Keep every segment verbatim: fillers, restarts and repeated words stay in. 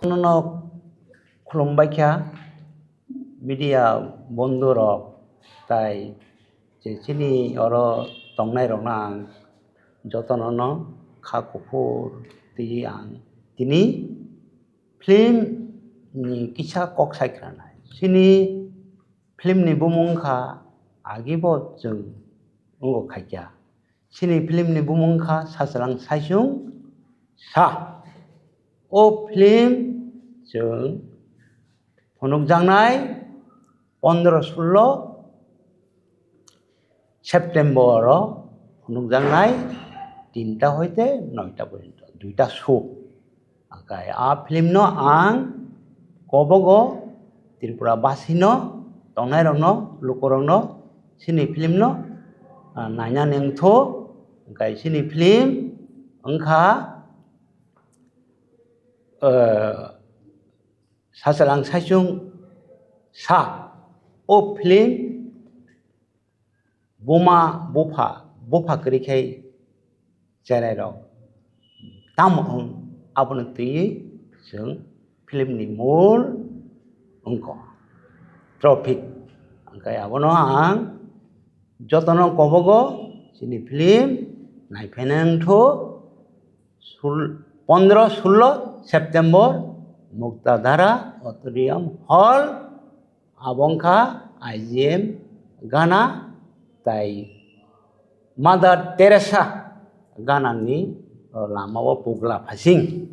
Nono khulumbai kha media bondhu rok, tai je chini oro tongnai rokno ang jotono no kha kuphur twi ang tini film ni kisa kok sai khwna nai. Chini film ni bumung wngkha agi bo chwng wngo khaikya. Chini film ni bumung wngkha Sachwlang Saichung Sa. O film chwng phunukjaknai pondro sullo September o phunukjaknai tinta hoite noita porjonto, duita show. Hwnkhe a film no ang kobogo Tripura basi no tongnai rok no, luku rok no chini film no, ah, naina nengtho. Hwnkhe chini film wngkha, ah, Sachwlang Saichung Sa. O film buma bupha, bupha kwrwi khai cherai rok tamo wng, abono twiwi chwng film ni mul wngkha tropik. Hwnkhe abono ang jotono kobogo chini film naiphaina wngthu sul-, pondro sullo September Muktadhara Auditorium Hall. Abo wngkha I G M Gana tai Mother Teresa Gana ni, o, lama o pugla phasing.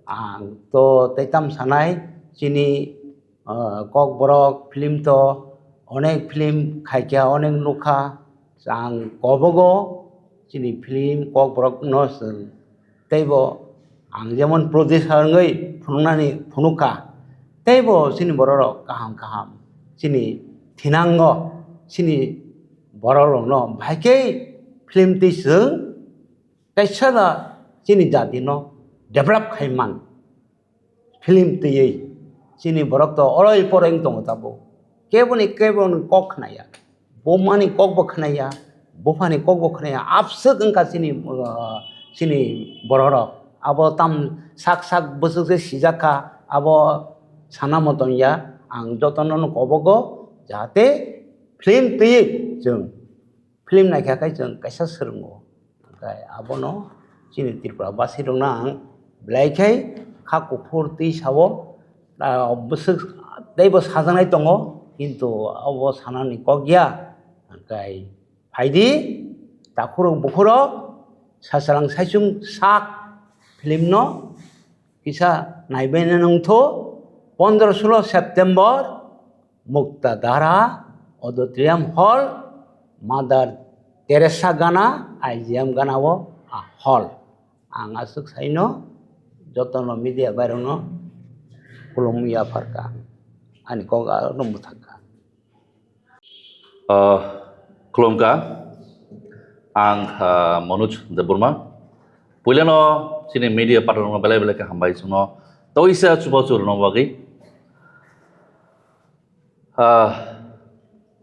Ang to teitam sanai chini, o, Kokborok film to onek film khaikha, onek nukha. Ang kobogo chini film Kokborok no chwng teibo ang jemon producer wngwi phunuknani phunukha, teibo chini bororok kaham kaham chini thinango, chini bororokno bahai khe film twi chwng kaisa da chini jatino develop khai man. Film twiwi chini borok to oroi poroi wng tongo tabuk. Keboni keboni kok khnaya, bumani kokbo khnaya, buphani kokbo khnaya, abswk wngkha chini, uh, chini bororok. Abo tam sak sak bwswk se sijak kha, abo sana moton ya. Ang jotono no kobogo jahate film twiwi chwng film naikha khe chwng kaisa swrwngo. Hwnkhe abono chini Tripura basi rokno ang belai khe kha kuphur twi sao, ah, bwswk teibo sajaknai tongo, kintu abo sanani kok ya. Hwnkhe phaidi takhurok bukhurok Sachwlang Saichung Sa film no kisa naibaina nangtho pondro sulo September Muktadhara Auditorium Hall, Mother Teresa Gana, I G M Gana o a hall. Ang aswk saino jotono media bairokno khulumwi yapharkha. Ani kok aro mwthangkha. Ah, khulumkha. Ang, ah, Manoj Debbarma. Puilano chini media partner rokno belai belai khe hambai chwngno. Toisa chubachu rwna bagwi. Ah,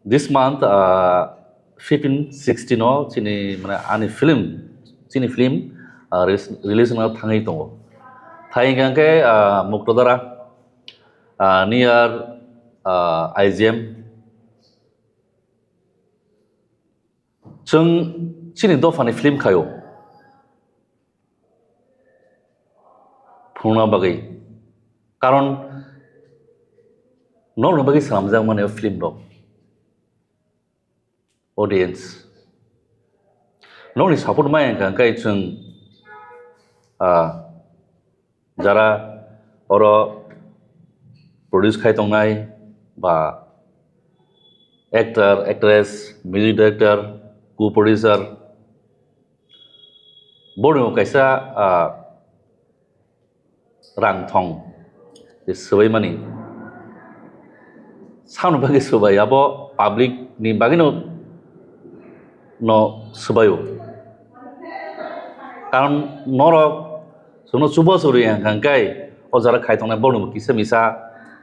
this month, ah, fifteen sixteen o chini, mane, ani film, chini film, ah, release, release wngna thangwi tongo. Thai hwnkha khe, ah, Muktadhara, ah, near, ah, I G M. Chwng chini dophani film khaio. Phunukna bagwi. Karon norokni bagwi swnamjak mani o film rok. Audience. Norokni support maya hwnkha hwnkhe chwng, ah, jara oro produce khai tongnai ba actor, actress, music director, co-producer, borokni kaisa, ah, rang thong je swbaimani. Samno bagwi swbai, abo public ni bagwino no swbaio. Karon norok chwngno chubachu rwya hwnkha hwnkhe o jora khai tongnai borokno kisa misa,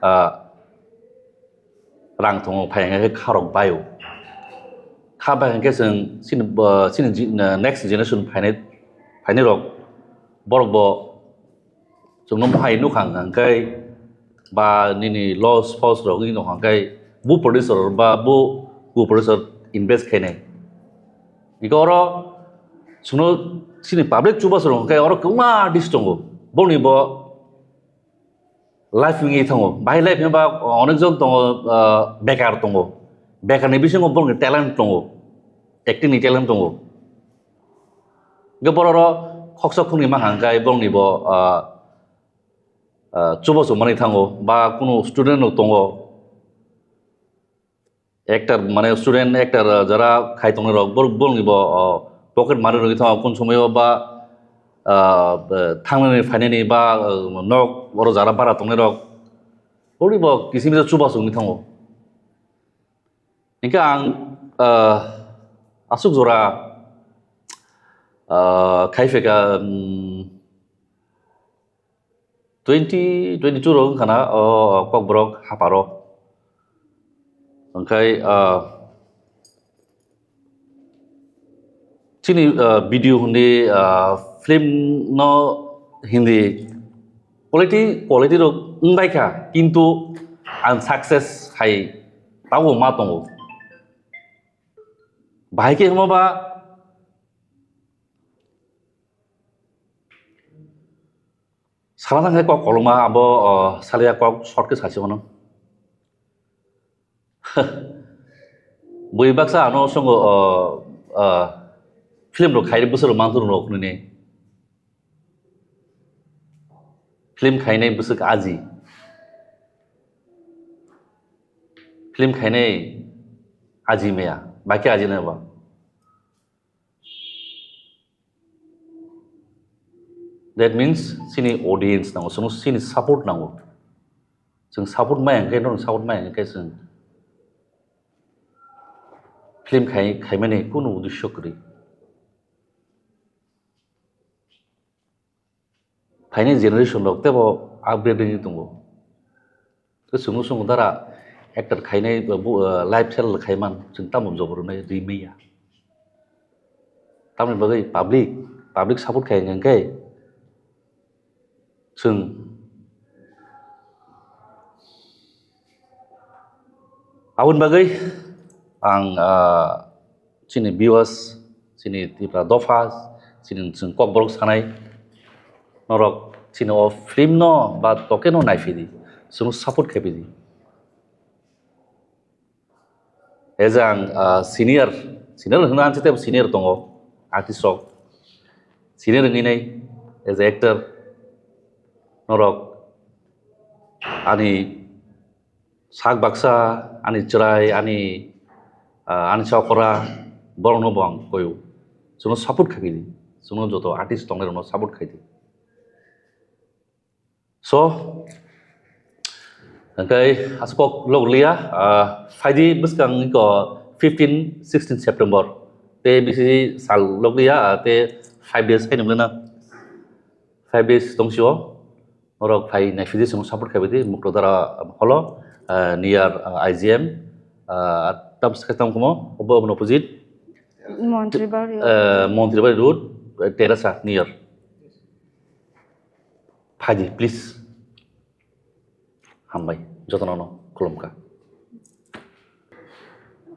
ah, rang tongo, phai hwnkhe kharok baio. Kha bai hwnkhe chwng chini, ah, chini ji-, ah, next generation phainai, phainai rok borok bo Chwngno mohai nukha hwnkha hwnkhe ba nini loss phoss rok wngwi nukha hwnkhe bu producer ba bu bu producer invest khainai. Hwnkhe oro chwngno chini public chubachu rok hwnkhe oro kwbangma artist tongo. Boni bo life wngwi thango. Bahai life hwnba onekjon tongo, ah, bekar tongo. Bekarni bisingo boni talent tongo. Acting ni talent tongo. Hwnkhe borok khoksa khoknwi mankha hwnkhe boni bo, ah, ah, chubachu manwi thango ba kunu student rok tongo. Actor, mane student actor, ah, jara khai tongnai rok, borok, borokni bo, ah, pocket mari rwgwi thango, kun somoyo ba, ah, ba, thangnani phainani ba, ah, nok oro jara bara tongnai rok, borokni bo kisim kisa chubachu wngwi thango. Hingke ang, ah, aswk jora, ah, khai phaikha, um, twenty twenty-two rok wngkha na, o, o, kokborok haparo. Hwnkhe, ah, chini, ah, video hindi, ah, film no hindi quality, quality rok wngbaikha, kintu ang success hai tabo ma tongo. Bahai khe hwnba ba, sana thangkhe kok kolokma abo, o, saliya kok short khe sasi mano. Bui baksa ano songo, o, o, film rok khai bwswk rok manthuru rok nini. Film khainai bwswk aji. Film khainai aji maya, baki aji nai ba. That means chini audience nango, chwngno chini support nango. Chwng support maya hwnkhe, norok support maya hwnkhe chwng film khai, khaimani kunu udisho kwrwi. Phainai generation rok teibo upgrade wngwi tongo. Tei chwngno chwng dara actor khainai, bu, uh, life style khaiman chwng tamo jobor rwnai rimaya. Tamoni bagwi public, public support khai hwnkhe chwng aboni bagwi ang, uh, chini viewers, chini Tripura dopha, chini chwng kokborok sanai, norok chini o film no ba toke no naiphidi, chwngno support khaipidi. As a ang, ah, senior, senior hwnna ang tei senior tongo, artist rok. Senior wngwi nai, as a actor, norok ani sak baksa, ani chwrai, ani, ah, ani chokora, borokno bo ang koyo. Chwngno support khaidi, chwngno joto artist tongnai rokno support khaidi. So, hwnkhe aswk kok log liya, ah, phaidi bwskang iko fifteen, sixteen September. Tei bisi sal log liya, ah, tei five days hai nung lena. Five days tong sio. Norok phai nai phidi chwng support khai bidi, Mukto Dara holo, ah, near, ah, I G M, ah, tam se tam komo, obo obo opposite. Montri Bari. Eh, Montri Bari Road, eh, Terasa near. Phaidi, please. Hambai, jotono no khulumkha.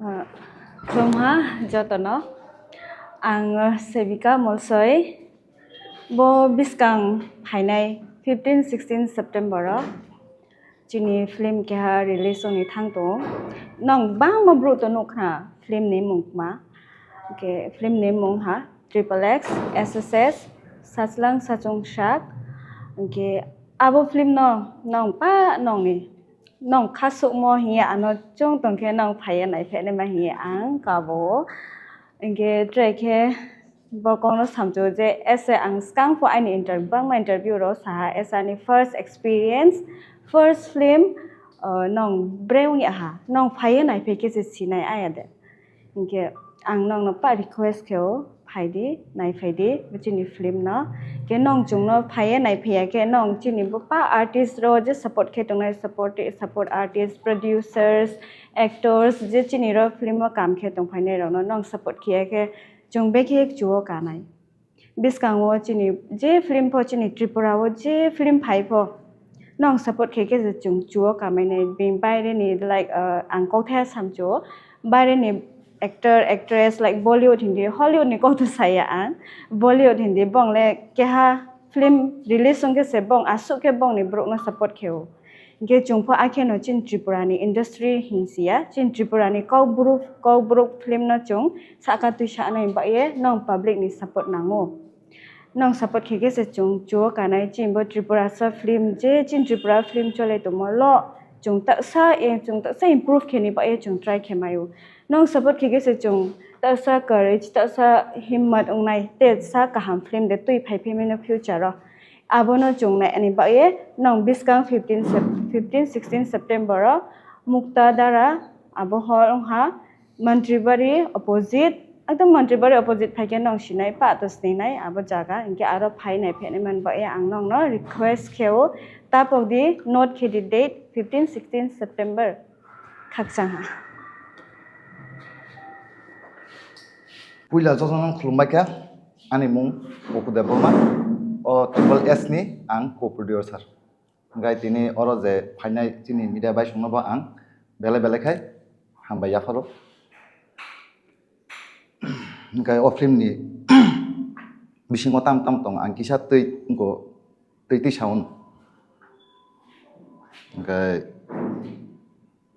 Ah, khulumha jotono. Ang Sevika Molsoi. Bo bwskang phainai fifteen sixteen September o chini film keha release wngwi thang tongo. Nong bangma bru to nukha film ni mung ma. Hwnkhe film ni mung ha Triple X, S S S, Sachwlang Sachwng Sak. Hwnkhe abo film no nong pa nongni nong khasukmo hiya ano chwng tongkhe nong phaiya naiphai naima hiya ang kabo. Hwnkhe trekhe bo kokno samchu je ese ang skang pho aini inter-, bangma interview rok saha ese ani first experience, first film, uh, nong bre wngya ha, nong phaiya naiphai khe se sinai aya de. Hinkhe ang nokno pa request khe o, phaidi, nai phaidi, bo chini film no. Khe nong chwngno phaiya nai phaiya khe nong chini bo pa artist rok je support khe tongnai, support, support artist, producers, actors, je chini rok film o kam khe tong phainai rokno nong support khiya khe chwng bekhe chuo kanai. Bwskango chini je film pho, chini Tripura o je film phai pho, nong support khe khe se chwng chuo kamai nai. Bini baire ni, like, uh, ang kok thaya sam chuo, baire ni actor, actress, like, Bollywood hindi, Hollywood ni kok to saya ang, Bollywood hindi, bong le keha film release wng khe se bong aswk khe bong ni borok no support khe o. Hinkhe chwng pho akheno chini Tripura ni industry hingsiya, chini Tripura ni Kokborok, Kokborok film no chwng saka twi sanai bagwi nong public ni support nango. Nong support khe khe se chwng chuo kanai, chini bo Tripura sa film, je chini Tripura film chole tongmo lo, chwng taksa, eh, chwng taksa improve khe ni bagwi chwng try khe maio. Nong support khe khe se chwng taksa courage, taksa himmat wngnai, te sa kaham film de twi phai phai mano future o. Abono chwng nai ani bagwi nong bwskang fifteen Sep-, fifteen sixteen September o Mukta Dara abo hor wngha Mantribari opposite, ekdom Mantribari opposite phai khe nong sinai pa to sinai abo jaga, hinkhe aro phai nai phai nai man bagwi ang nong no request khe o, tapok di note khe di date fifteen sixteen September khakchang ha. Puila jotono khulumbai kha, ani mung Buku Debbarma, o Triple S ni ang co-producer. Hingkai tini oro je phainai chini media bai songno bo ang belai belai khai hambai yapharo. Hingkai o film ni bisingo tam tam tong ang kisa twi wngko twi twi sound. Hingkai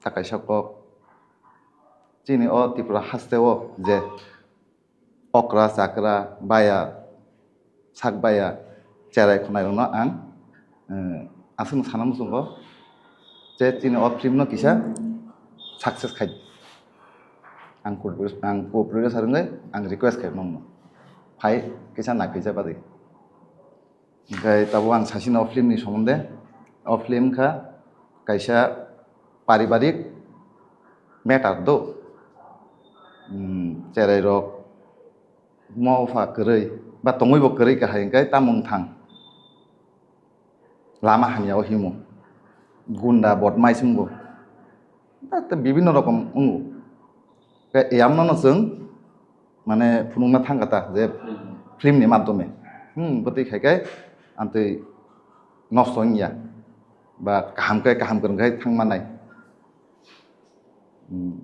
ta kaisa kok chini o Tripura haste o je okra chakra baya sak baya cherai khwnai rokno ang, eh, aswkno sana muchungo je chini o film no kisa success khai ang co-, ang co-producer wngwi ang request khai nongno phai kisa nai khaija badi. Hingkai tabuk ang sasino o film ni somonde, o film kha kaisa paribarik matter do. Hmm, cherai rok mo pha kwrwi ba tongwi bo kwrwi kahai hingkai tamung thang lama hamya o himo gunda bodmais wngbo. Ba tei bibinno rokom wngo. Tei eyamno no chwng mane phunukna thang kha ta je film ni madhyome. Hmm, bwtwi khai khe amtwi nosto wngya. Ba kaham khe kaham kwrwng khe thang manai. Hmm.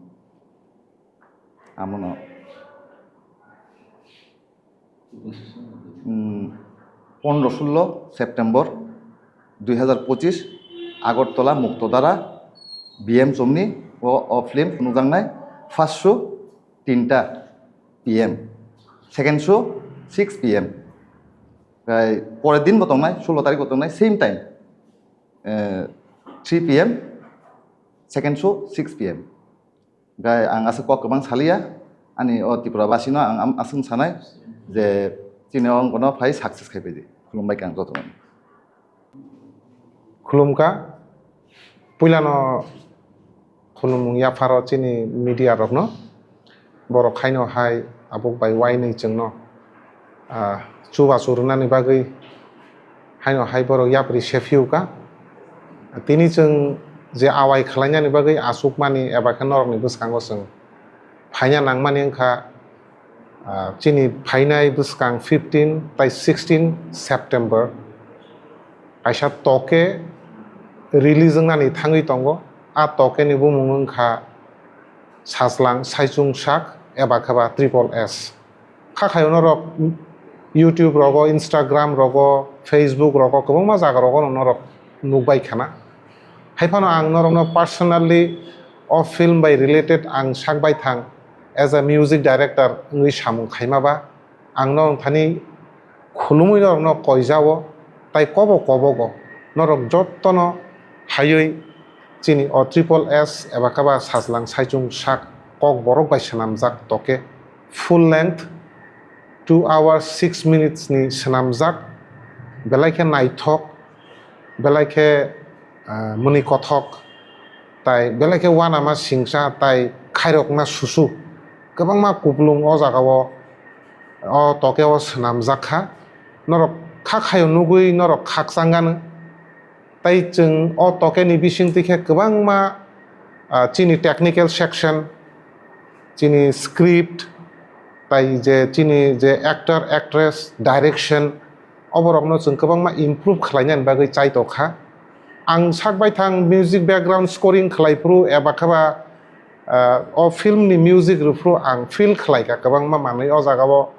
Amono. Hmm, pondro sullo September dui hazar pochis, Agartala Muktodara B M Chomni o, o film phunukjaknai. First show tinta P M, second show six P M. Kai pore din bo tongnai, sullo tarik bo tongnai, same time, eh, three P M, second show six P M. Hingkhe ang aswk kok kwbang saliya, ani o Tripura basino ang am-, aswk sanai je chini o wngkha no phai success khai phaidi. Khulumbai khe ang jotono. Khulumkha, puilano khulumung yapharo chini media rokno, borok haino hai abuk bai uainwi chwngno ah, chubachu rwnani bagwi haino hai borok yapri se phiyokha. Tini chwng je awai khlainani bagwi achukmani eba khe norokni bwskango chwng phaina nangmani wngkha, ah, chini phainai bwskang fifteen tai sixteen September kaisa toke release wngnani thangwi tongo. A toke ni bumung wngkha Sajlang Saichung Sak eba khe ba Triple S. Kha khayo norok YouTube rogo, Instagram rogo, Facebook rogo, kwbangma jaga rogo no norok nukbai khana. Hai phano ang norokno personally o film bai related ang sak bai thang as a music director wngwi samung khaima ba ang norok thani khulumwi norokno koijao tai kobo kobogo norok jottono haiwi chini o Triple S eba khe ba Sajlang Saichung Sak Kokborok bai swnamjak toke. Full length two hours six minutes ni swnamjak, belai khe naithok, belai khe, ah, mwnwi kothok, tai belai khe uanama singcha tai khairokma susu kwbangma kupulung o jagao o tokeo swnamjak kha. Norok kha khaio nugwi norok khakchang gano. Tai chwng o tokeni bisingtwi khe kwbangma, ah, chini technical section, chini script, Tai je chini je actor, actress, direction, oborokno chwng kwbangma improve khlainani bagwi chaitokha. Ang sak baithang music background scoring khlai phuru eba kheba, ah, o film ni music rw phuru ang feel khlaikha kwbangma manwi o jagao.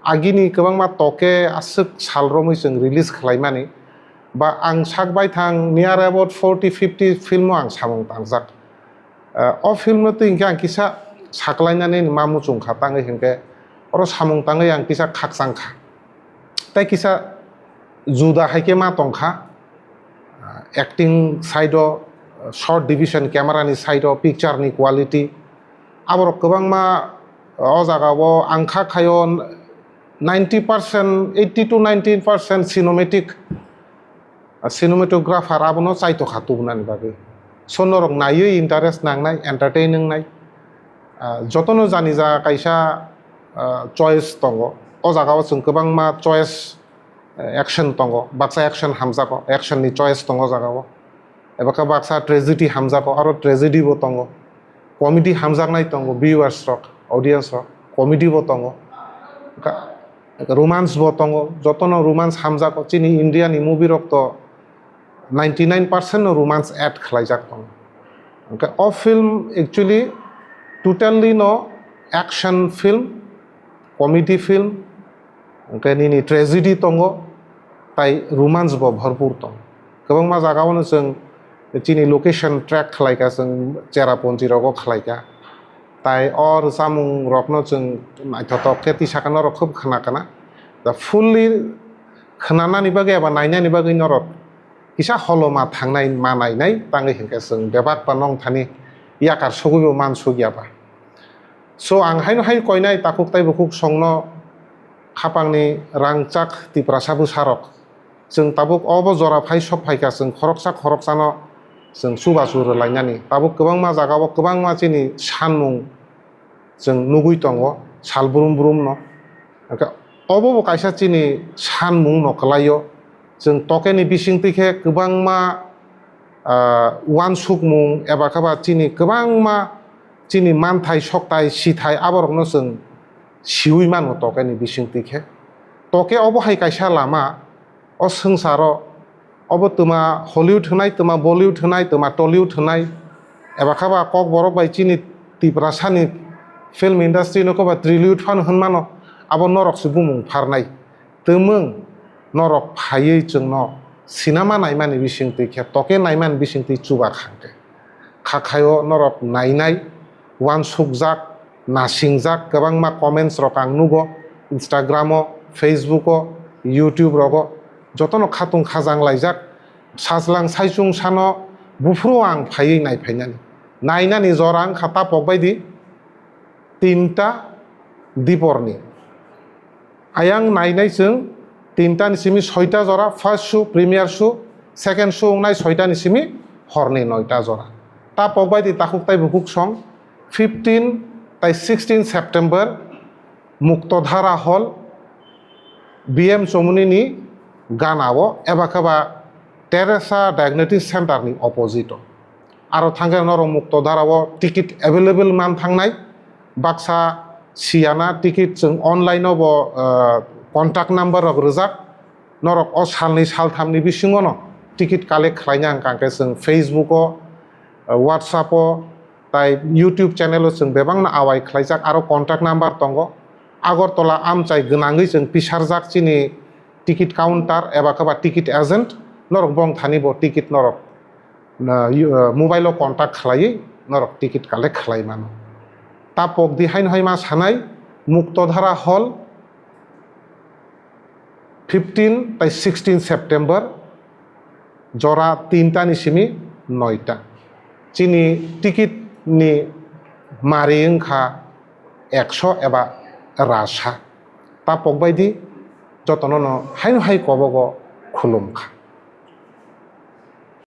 Agini kwbangma toke aswk sal romwi chwng release khlaimani. Ba ang sak baithang near about forty fifty film o ang samung tangjak. Ah, o film no twi hinkhe ang kisa saklainani ma muchung kha, tangwi hinkhe oro samung tangwi ang kisa khakchang kha. Tei kisa juda hai khe ma tong kha, ah, acting side o, ah, shot division, camera ni side o, picture ni quality, aborok kwbangma o jaga o ang kha khaio ninety percent, eighty to ninety percent cinematic, ah, cinematographer abono chaitokha tubunani bagwi. So norok naiwi interest nangnai, entertain wngnai. Ah, jotono jani ja kaisa, ah, choice tongo. O jagao chwng kwbangma choice, eh, action tongo. Baksa action hamjago, action ni choice tongo o jagao. Eba khe baksa tragedy hamjago, aro tragedy bo tongo. Comedy hamjaknai tongo, viewers rok, audience rok, comedy bo tongo. Ka-, romance bo tongo, jotono romance hamjago. Chini India ni movie rok to ninety nine percent no romance add khlaijak tongo. Hwnkhe o film actually totally no action film, comedy film, hwnkhe nini tragedy tongo, tai romance bo bhorpur tongo. Kwbangma jagao no chwng chini location track khlaikha, chwng Cherrapunji rogo khlaikha. Tai o rwchapmung rokno chwng naithothok khe twi sakha norok khub khna kana. Da fully khnanani bagwi eba nainani bagwi norok kisa holoma thangnai ma nainai, tangwi hinkhe chwng bebak ba nong thani yakar sogwi bo man suk ya ba. So ang haino hai koinai takhuk tai bukhuk songno khapangni rangchak Tiprasa bwsarok. Chwng tabuk obo jora phai sok phaikha, chwng khoroksa khoroksano chwng chubachu rwlainani. Tabuk kwbangma jagao kwbangma chini sanmung chwng nugwi tongo, sal brum brumno. Hwnkhe obo bo kaisa chini sanmungno kwlaio. Chwng tokeni bisingtwi khe kwbangma, ah, uansukmung eba khe ba chini kwbangma chini manthai, sokthai, sithai aborokno chwng siui mano tokeni bisingtwi khe. Toke obo hai kaisa lama, o swngcharo obo twma Hollywood hwnai, twma Bollywood hwnai, twma Tollywood hwnai, eba khe ba Kokborok bai chini Tiprasani film industry no khe ba Trillywood phano hwn mano, abo norok se bumung pharnai. Twmwng norok phaiwi chwngno sinama naimani bisingtwi khe, toke naimani bisingtwi chuba khang khe. Kha khaio norok nainai, uansukjak, nasingjak, kwbangma comments rok ang nugo, Instagram o, Facebook o, YouTube rogo, jotono khatung khajang laijak, sajlang saichung sano buphuru ang phaiwi naiphainani. Nainani jora wngkha ta pokbai di, tinta diporni. Ayang nainai chwng tinta ni simi soita jora, first show, premiere show, second show wngnai soita ni simi horni noita jora. Ta pokbai di takhuk tai bukhuk song, fifteen tai sixteen September Muktodhara Hall, B M Chomoni ni gana o, eba khe ba Teresa Diagnosis Center ni opposite o. Aro thangkhe norok Muktodhara o ticket available man thangnai. Baksa siyana ticket chwng online o bo, ah, contact number rok rwjak. Norok o salni salthamni bisingo no ticket collect khlaina hwnkha khe chwng Facebook o, ah, WhatsApp o, tai YouTube channel o chwng bebakno awai khlaijak, aro contact number tongo. Agartala amchai gwnangwi chwng pisarjak chini ticket counter eba khe ba ticket agent, norok bong thani bo ticket norok na, yu-, ah, mobile o contact khlaiwi norok ticket collect khlai mano. Ta pokdi haino hai ma sanai, Muktodhara Hall, fifteen tai sixteen September, jora tinta ni simi noita. Chini ticket ni mari wngkha ekso eba rasa. Ta pokbai di, jotono no haino hai kobogo khulum kha.